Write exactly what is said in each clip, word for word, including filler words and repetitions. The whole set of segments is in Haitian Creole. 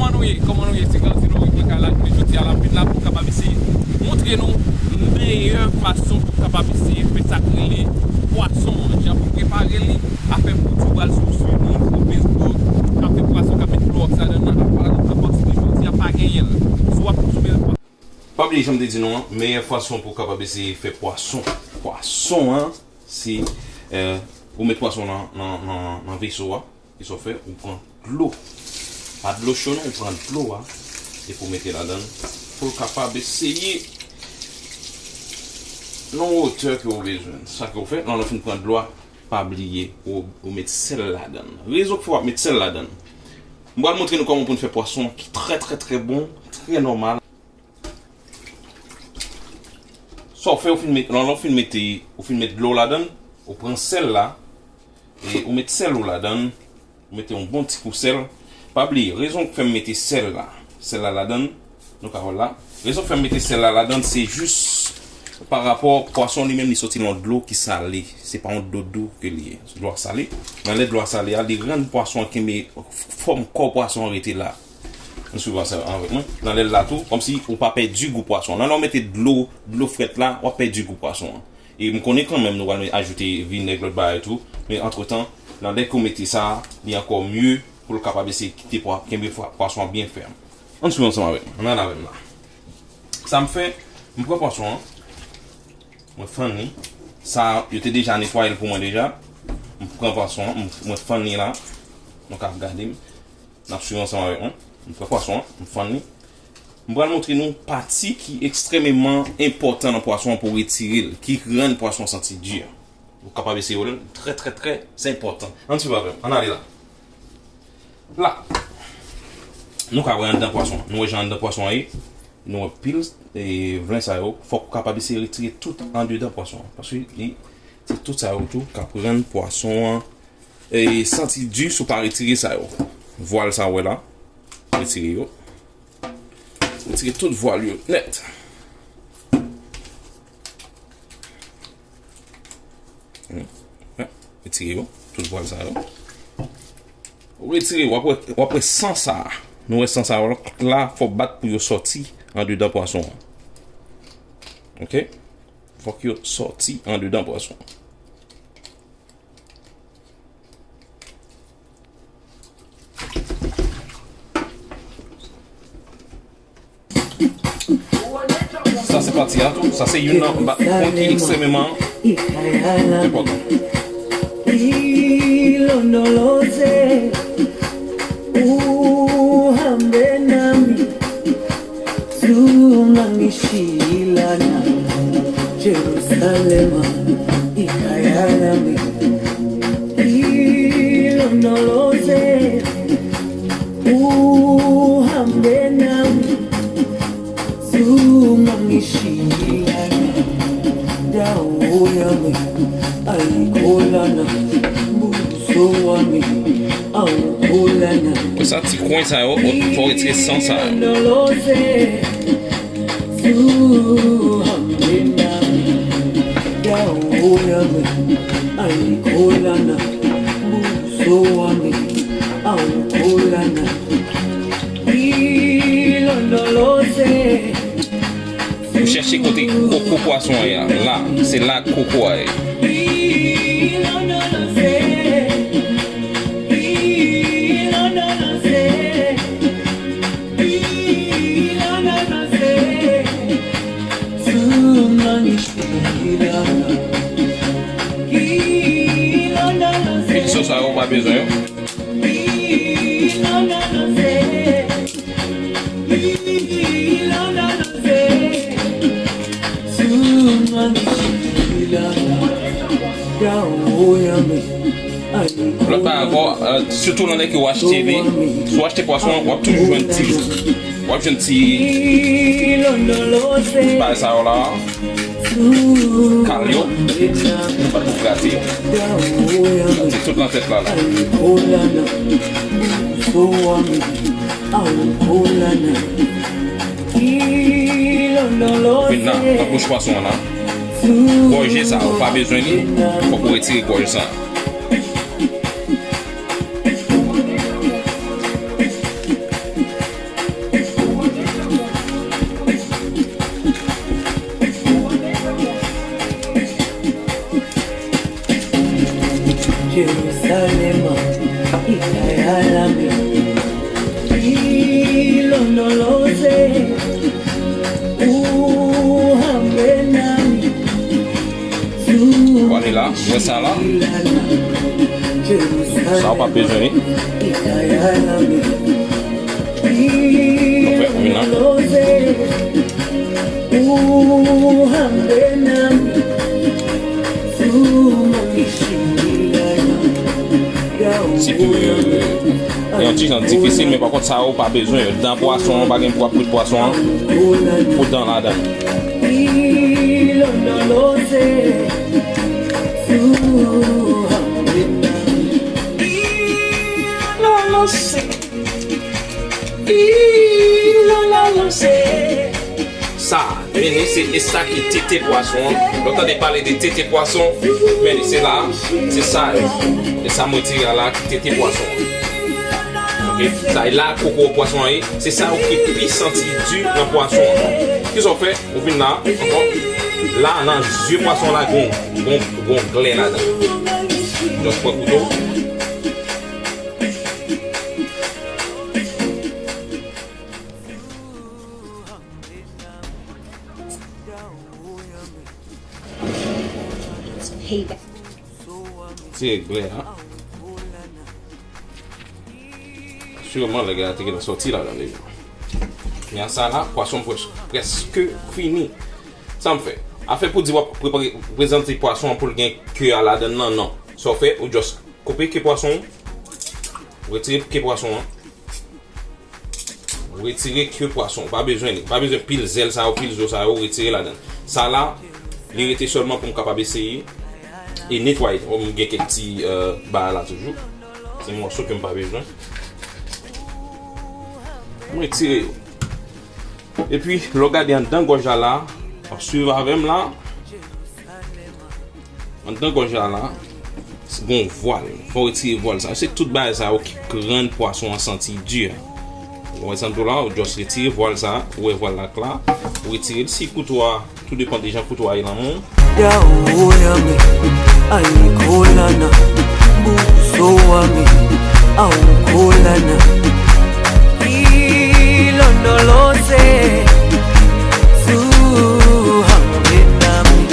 Kòman nou ye? Kòman nou ye? Se Grandy Loric nan kay la, jounen jodi a l ap vin la pou l kapab eseye montre nou meyè fason pou kapab eseye fè sa k rele pwason an, jan pou prepare li, afè pwodui w pral sou swiv nou sou Facebook, k ap fè pwason, k ap met klowòks ladan l nan, apa, apa, jodi a pa genyen l. Si w ap konsome l, pa bliye jan m te di nou an, meyè fason pou w kapab eseye fè pwason, pwason an, se, eh, ou met pwason nan, nan, nan, nan veso a. Kisa w fè? Ou pran dlo. Pa dlo cho non, ou pran dlo a, epi w mete ladan l, pou l kapab eseye nan wotè ke w bezwen. Sa ke w fè, lè w fin pran dlo a, pa bliye, ou, ou met sèl ladan l. Rezon ki fè w ap met sèl ladan l. M pral montre nou kòman pou n fè pwason ki trè, trè, trè bon, trè nòmal. Sa w fè, ou fin met, lè w fin mete, ou fin met dlo w ladan l, ou pran sèl la, e ou met sèl ou ladan l, ou mete yon bon ti kou sèl. Pa bliye, rezon k fè m mete sèl la, sèl la ladan l, nou ka wè l la. Rezon k fè m mete sèl la ladan l, se jis pa rapò pwason li menm li soti nan yon dlo ki sale. Se pa yon dlo dou ke li ye. Dlo a sale. Nan lè dlo a sale a, li rann pwason an kenbe fòm kò pwason an rete la. Nou swiv ansanm avèk mwen. Nan lè l la tou, kòmsi ou pa pèdi gou pwason. Nan lè w mete dlo, dlo frèt la, w ap pèdi gou pwason an. E m konnen kanmenm nou pral ajoute vinèg, lòt bagay tou. Men antretan, nan lè ke w mete sa, li ankò mye pou l kapab eseye kite pwa, kenbe pwa, pwason an byen fèm. Ann swiv ansanm avèk mwen. Ann al avè m la. Sa m fè, m pran pwason an. Mwen fann li. Sa, yo te deja netwaye l pou mwen deja. M pran pwason an, m, mwen fann li la. Nou ka ap gade m. N ap swiv ansanm avèk mwen. M pran pwason an, m fann li. M pral montre nou pati ki ekstrèmeman enpòtan nan pwason an pou retire l, ki rann pwason an santi di. Ou kapab eseye wè l, trè, trè, trè enpòtan. Ann swiv avè m, ann ale la. La, nou ka wè anndan pwason an. Nou wè jan anndan pwason an ye. Nou wè pil, e, vlen sa yo. Fòk ou kapab eseye retire tout andedan pwason an. Paske li, se tout sa yo tou k ap rann pwason an, e, santi di si w pa retire sa yo. Vwal sa w wè la, retire yo. Retire tout vwal yo nèt. Hmm. Retire yo, tout vwal sa yo. Ou retire, w ap wè, w ap wè san sa a. Nou wè san sa yo la, fò bat pou yo sòti andedan pwason an. Oke? Fòk yo sòti andedan pwason an. Sa se pati a tou. Sa se youn nan ba-, pwen ki ekstrèmeman enpòtan. Ilondoloze, uhambe nami, zungangishilana, Jerusalema, ikayalami, ilondoloze, uhambe nami, zungangishilana, dawo yami, ayikholana, mbuso wami, awukholana. Sa ti kwen sa yo, fò retire san sa yo. Ilondoloze, uhambe nami, dawo yami, ayikholana, mbuso wami, awukholana. Ilondoloze. Ou chèche kote koko pwason an ye a. La, se la koko a ye. Ilondoloze. Ilondoloze. Ilondoloze. Mikso sa yo, ou pa bezwen yo. Lòt bagay ankò, eh, sitou nan lè ke w achte li, si w achte pwason an, w ap toujou jwenn ti, w ap jwenn ti bagay sa yo la. Kal yo, nou pa t pou grate yo. Grate tout nan tèt la la. Vin la, nan bouch pwason an la. Gòje sa, ou pa bezwen li, fòk ou retire gòj sa. Wè sa la. Sa ou pa bezwen li. Bon, fè, vin la. Ti pou, euh, e yon ti jan difisil, men pa kont sa ou pa bezwen yo. Dan pwason an, ou pa gen pou ap kwit pwason an pou dan ladan. Sa, men li se, e sa ki tete pwason an. Lè w tande pale de tete pwason, men li se la, se sa yo. E sa mwen tire a la ki tete pwason an. Ok? Sa e la koko pwason an ye, se sa yo ki pi santi di nan pwason an. Kisa w fè? Ou vin la, ankò. La, nan zye pwason la, gon, gon, gon glè ladan. Just pran kouto. Hey, ba- Tire glè a. Sireman, lè glè a te gentan sòti ladan deja. Men a sa la, pwason pwès-, prèske fini. Sa m fè? Afè pou di w ap prepare, prezante pwason an pou l gen ke a ladan nan, non. Sa w fè, ou just koupe ke pwason, retire ke pwason an. Retire ke pwason, pa bezwen li. Pa bezwen pil zèl sa yo, pil zo sa yo, retire ladan. Sa la, li rete sèlman pou m kapab eseye e netwaye. Bon, m gen kèk ti, euh, bagay la toujou. Ti mòso ke m pa bezwen. M retire yo. Epi, lè w gade anndan gòj la la, w ap swiv avè m la. Anndan gòj la la, se gon vwal. Fò w retire vwal sa. Se tout bagay sa yo ki rann pwason an santi di a. Ou wè sa m di w la, ou just retire vwal sa, ou wè vwal la k la, ou retire l. Si kouto a, tou depann de jan kouto a ye nan men w. Dawo ya me, ayikolana, buso wa me, awukolana. Ilondoloze, suhambe nami.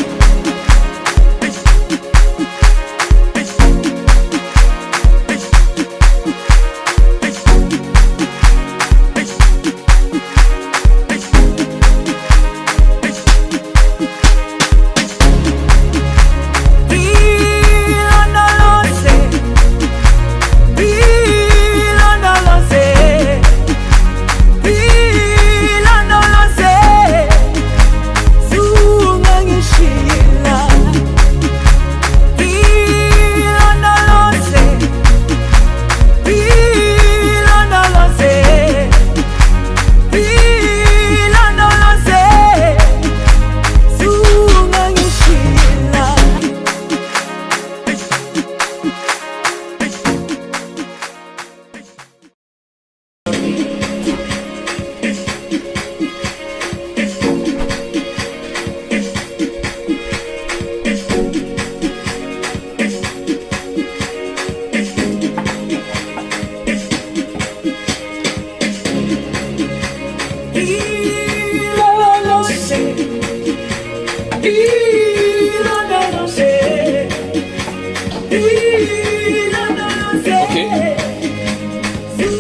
Ok.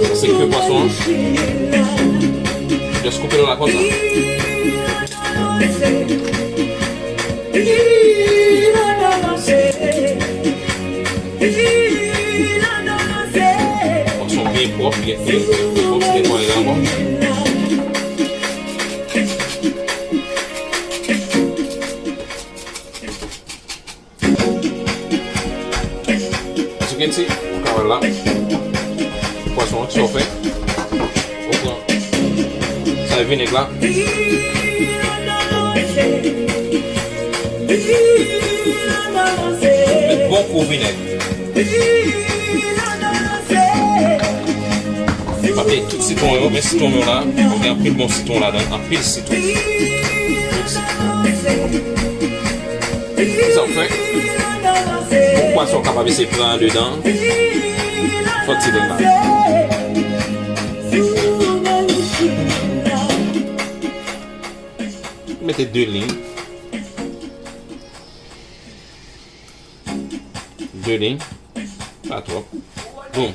Sa se ke pwason an. Just koupe l la konsa. Pwason byen pwòp, byen, byen, byen pwòp, se netwaye la ankò. As you can see, ou ka wè la. Pwason an, sa w fè. Ou pran sa e vinèg la. Met bon kou vinèg. Epa peye tout sitwon yo, men sitwon yo la, ou gen anpil bon sitwon ladan, anpil sitwon. Sa w fè? Pou pwason kapab eseye pran andedan, fò ti lè la. Mete de liy. Joli. Pa twòp. Bon.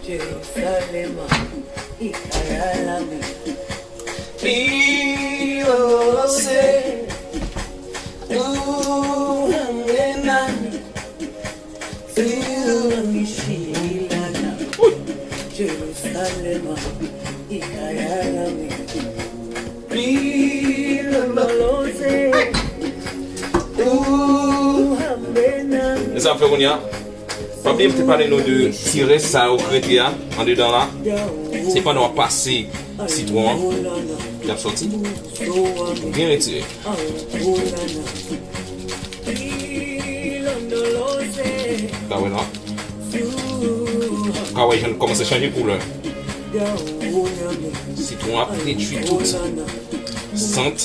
Jerusalem, ikayalami. Pilose, uhambenami. Jerusalem, ikayalami. Mezanmi, fè kounye a. Pa bliye m te pale nou de ti rès sa yo k rete a andedan la. Se pandan w ap pase sitwon an, y ap sòti. Byen retire. Ka wè la. Ka wè jan l kòmanse chanje koulè. Sitwon ap detwi tout sant.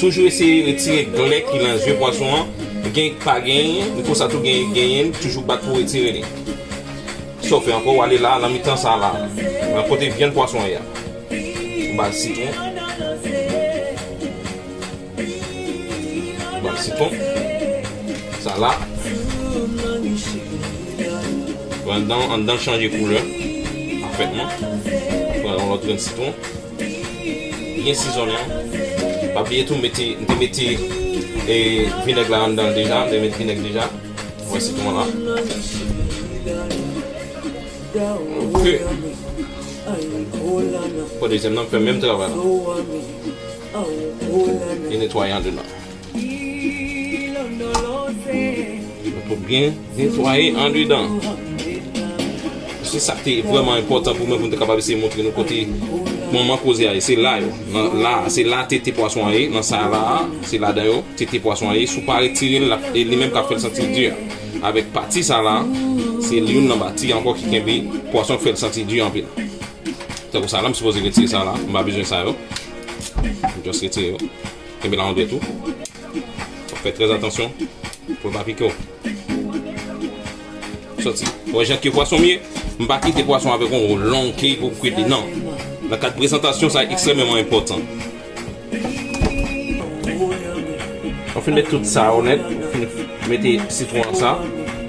Toujou eseye retire glè ki nan zye pwason an. Gen pa genyen, men konsa tou gen genyen, toujou bat pou retire li. Sa w fè ankò, w ale la, nan mitan sa la, nan kote vyann pwason an ye a. Ou ba l sitwon. Ou ba l sitwon. Sa la. Anndan, anndan chanje koulè. Pafètman. Pran yon lòt grenn sitwon. Byen sizonnen. Pa bliye tou, mete, m te mete, e, vinèg la anndan l deja. M te met vinèg deja. Wè sitwon la. Ok. Pou dezyèm nan, m fè menm travay la. E netwaye andedan. Pou byen netwaye andedan. Se sa ki te vrèman enpòtan pou mwen, pou m te kapab eseye montre nou kote manman koze a ye. Se la yo. Nan, la, se la tete pwason an ye. Nan sa la, se ladan yo tete pwason an ye. Si w pa retire l, l ap, e li menm k ap fè l santi di. Avèk pati sa la, se youn nan pati ankò ki kenbe pwason k fè l santi di anpil. Tankou sa la, m sipoze retire sa la. M pa bezwen sa yo. M just retire yo. Kenbe la yon dwèt ou. Fè trè atansyon pou l pa pike w. Sòti. Ou wè jan ke pwason m ye? M pa kite pwason avèk yon long ke pou m kwit li. Non. Nan kad prezantasyon, sa ekstrèmeman enpòtan. Ou fin met tout sa yo nèt, ou fin mete sitwon an sa,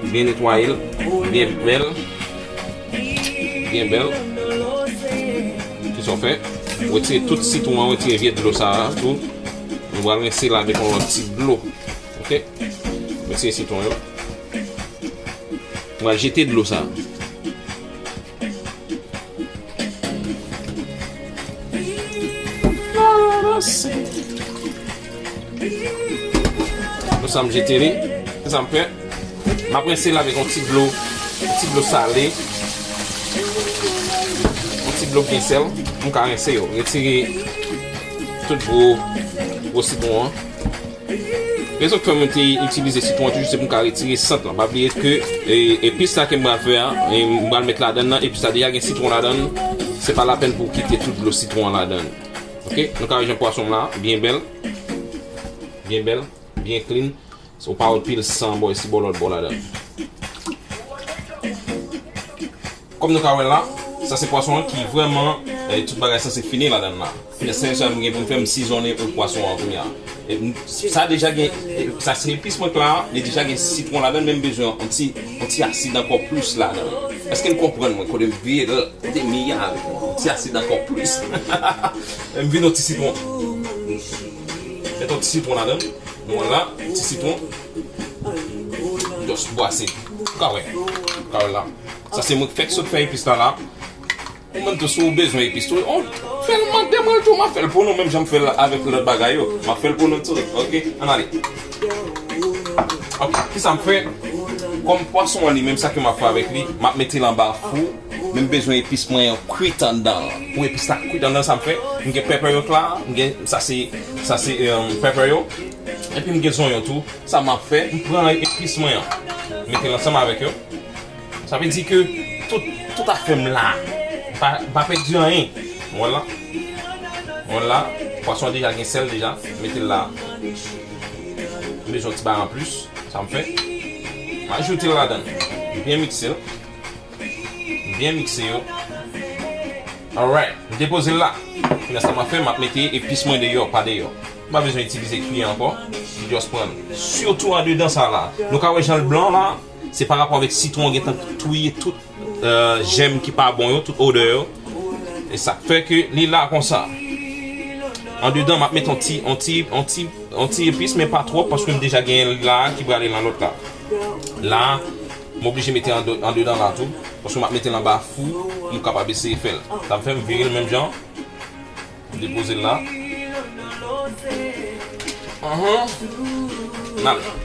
byen netwaye l, byen bèl, byen bèl. Kisa w fè? Retire tout sitwon an, retire vye dlo sa a tou. Nou pral rense l avèk yon lòt ti dlo. Ok? Retire sitwon yo. Nou pral jete dlo sa a. Pou sa m jete li, pou sa m fè, m ap rense l avèk yon ti dlo, yon ti dlo sale, yon ti dlo byen sèl, pou m ka rense yo. Retire tout gwo, gwo sitwon an. Rezon k fè mwen te itilize sitwon an toujou, se pou m ka retire sant lan. Pa bliye ke, e, epis la ke m pral fè a, e, m pral met ladann nan, epis la deja gen sitwon ladann, se pa lapèn pou w kite tout dlo sitwon an ladann. Ok, nou ka wè jan pwason m la, byen bèl, byen bèl, byen clean. Ou pa wè pil san bò isi bò lòt bò ladann. Kòm nou ka wè la, sa se pwason an ki vrèman, eh, tout bagay sanse fini ladann la. Men sèl sa m gen pou m fè, m sizonnen pwason an kounye a. E m, sa deja gen, e sa se epis mwen k la, li deja gen sitwon ladann, men m bezwen yon ti, yon ti asid ankò plis ladann. Èske n konprann mwen kote m vye, kote m ye a? Yon ti asid ankò plis. M vin yon ti sitwon. Met yon ti sitwon ladann. Nou wè la, ti sitwon. Just bwase. Ou ka wè. Ou ka wè la. Sa se mwen k fèk sot fè epis la la. Ou menm tou, si w bezwen epis tou, oh, fè l mande mwen l tou, m ap fè l pou nou, menm jan m fè l avèk lòt bagay yo. M ap fè l pou nou tou, ok? Ann ale. Ok, kisa m fè? Kòm pwason an li menm, sa ke m ap fè avèk li, m ap mete l anba fou, men m bezwen epis mwen an kwit anndan. Pou epis la kwit anndan, sa m fè, m gen pepper yo k la, m gen, sa se, sa se, um, pepper yo, epi m gen zonyon tou. Sa m ap fè, m pran epis mwen an, mete l ansanm avèk yo. Sa vle di ke tout, tout afè m la. M pa, m pa pèdi anyen. Mwen la. Mwen la. Pwason an deja gen sèl deja. Mete l la. M bezwen yon ti bagay anplis. Sa m fè. Ajoute l ladan. Byen mikse l. Byen mikse yo. Alright, m depoze l la. Kounye a sa m ap fè, m ap mete epis mwen deyò, pa deyò. M pa bezwen itilize kiyè ankò. M just pran l. Sitou andedan sa la. Nou ka wè jan l blan la, se pa rapò avèk sitwon gentan touye tout, euh, jèm ki pa bon yo, tout odè yo. E sa k fè ke li la konsa. Andedan, m ap mete yon ti, yon ti, yon ti, yon ti epis, men pa twòp, paske m deja genyen la ki prale nan lòt la. La, m oblije mete ande-, andedan la tou, paske m ap mete l anba fou, m kapab eseye fè l. Sa m fè, m vire l menm jan, m depoze l la. Anhan. N ale.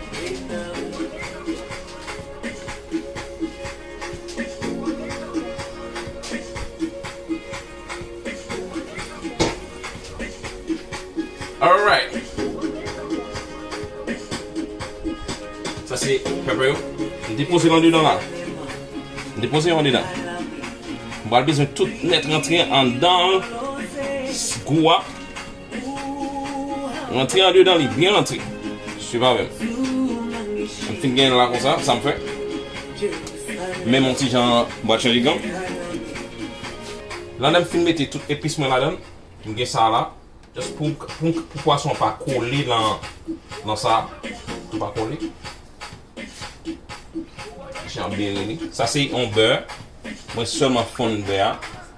Alright. Sa se pepper yo. M depoze l andedan la. M depoze yo andedan. M pral bezwen tout nèt rantre andan gou a. Rantre andedan li, byen rantre. Swiv avè m. M fin gen la konsa, sa m fè. Menm yon ti jan bwat chanje gang. Lè m fin mete tout epis mwen ladan, m gen sa la. Just pou, pou, pou pwason an pa kole nan, nan sa. Pou pa kole. Jan bere li. Sa se yon bè. Mwen sèlman fonn bè a.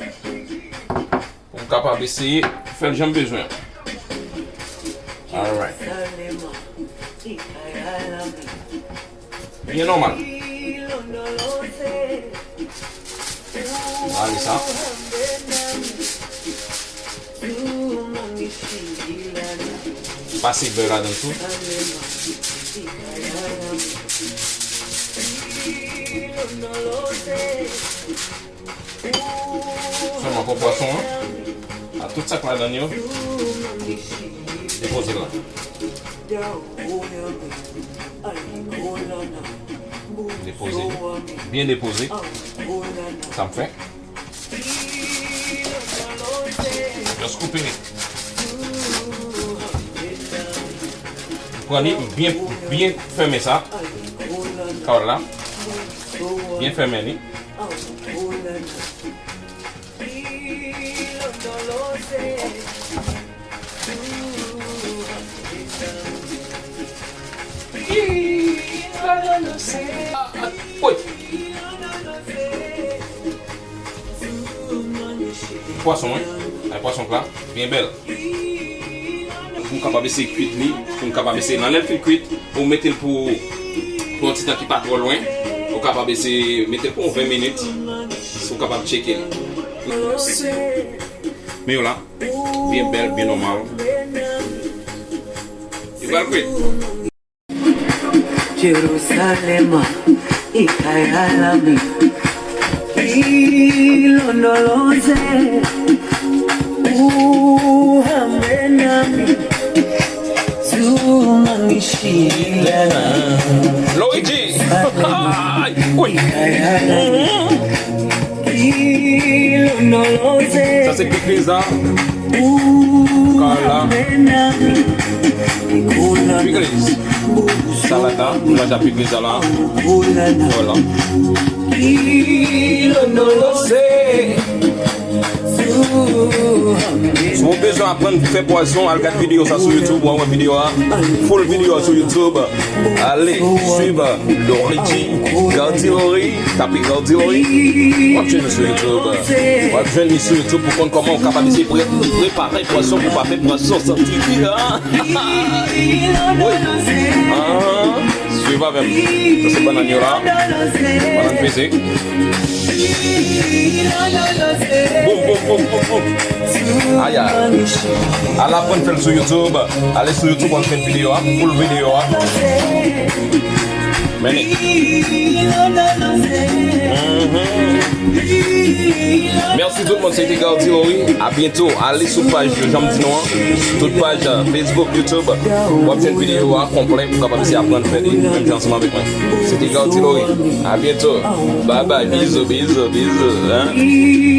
Pou m kapab eseye fè l jan m bezwen. Alright. Byen nòmal. Ale sa. Pase bè ladan tou. Sèlman pou pwason an. A tout sa k ladan yo. Depoze l la. Depoze li. Byen depoze. Sa m fè. Just koupe li. M pran li, m byen, byen fèmen sa. Kawòl la. Byen fèmen li. Woy! Pwason, wi. Ay, pwason k la, byen bèl. Pou m kapab eseye kwit li, pou m kapab eseye, nan lè l fin kwit, ou mete l pou, pou yon ti tan ki pa twò lwen. Ou kapab eseye mete l pou yon ven minit, si w kapab tcheke li. Men yo la, byen bèl, byen nòmal. Li pral kwit. Jerusalema, ikayalami, ilondoloze, uhambe nami, zuma ngishilana. Luigi! Ay, wi. Sa se pikliz la. Carla. Pikliz. Salad la. Nou manje ak pikliz la. Vwala. Si w bezwen aprann fè pwason, al gad videyo sa sou YouTube, w a wè videyo a. Full videyo a sou YouTube. Ale, swiv Lorigi, Gardy Lori, tape Gardy Lori. W ap jwenn li sou YouTube. W ap jwenn li sou YouTube pou konn kòman w kapab eseye pre-, prepare pwason pou pa fè pwason santi li, a. Wi. Ah, swiv avè m. Sa se bannann yo la. Bannann peze. Boum, boum, boum, boum, boum. Aya. Al aprann fè l sou YouTube. Ale sou YouTube, w ap jwenn videyo a. Full videyo a. Men li. Mhm. Mèsi tout moun, se te Gardy Lori. A byento. Ale sou paj yo, jan m di nou an. Tout paj, euh, Facebook, YouTube. W ap jwenn videyo a konplè pou kapab eseye aprann fè li menm jan ansanm avèk mwen. Se te Gardy Lori. A byento. Bye bye. Bizou, bizou, bizou. Hein?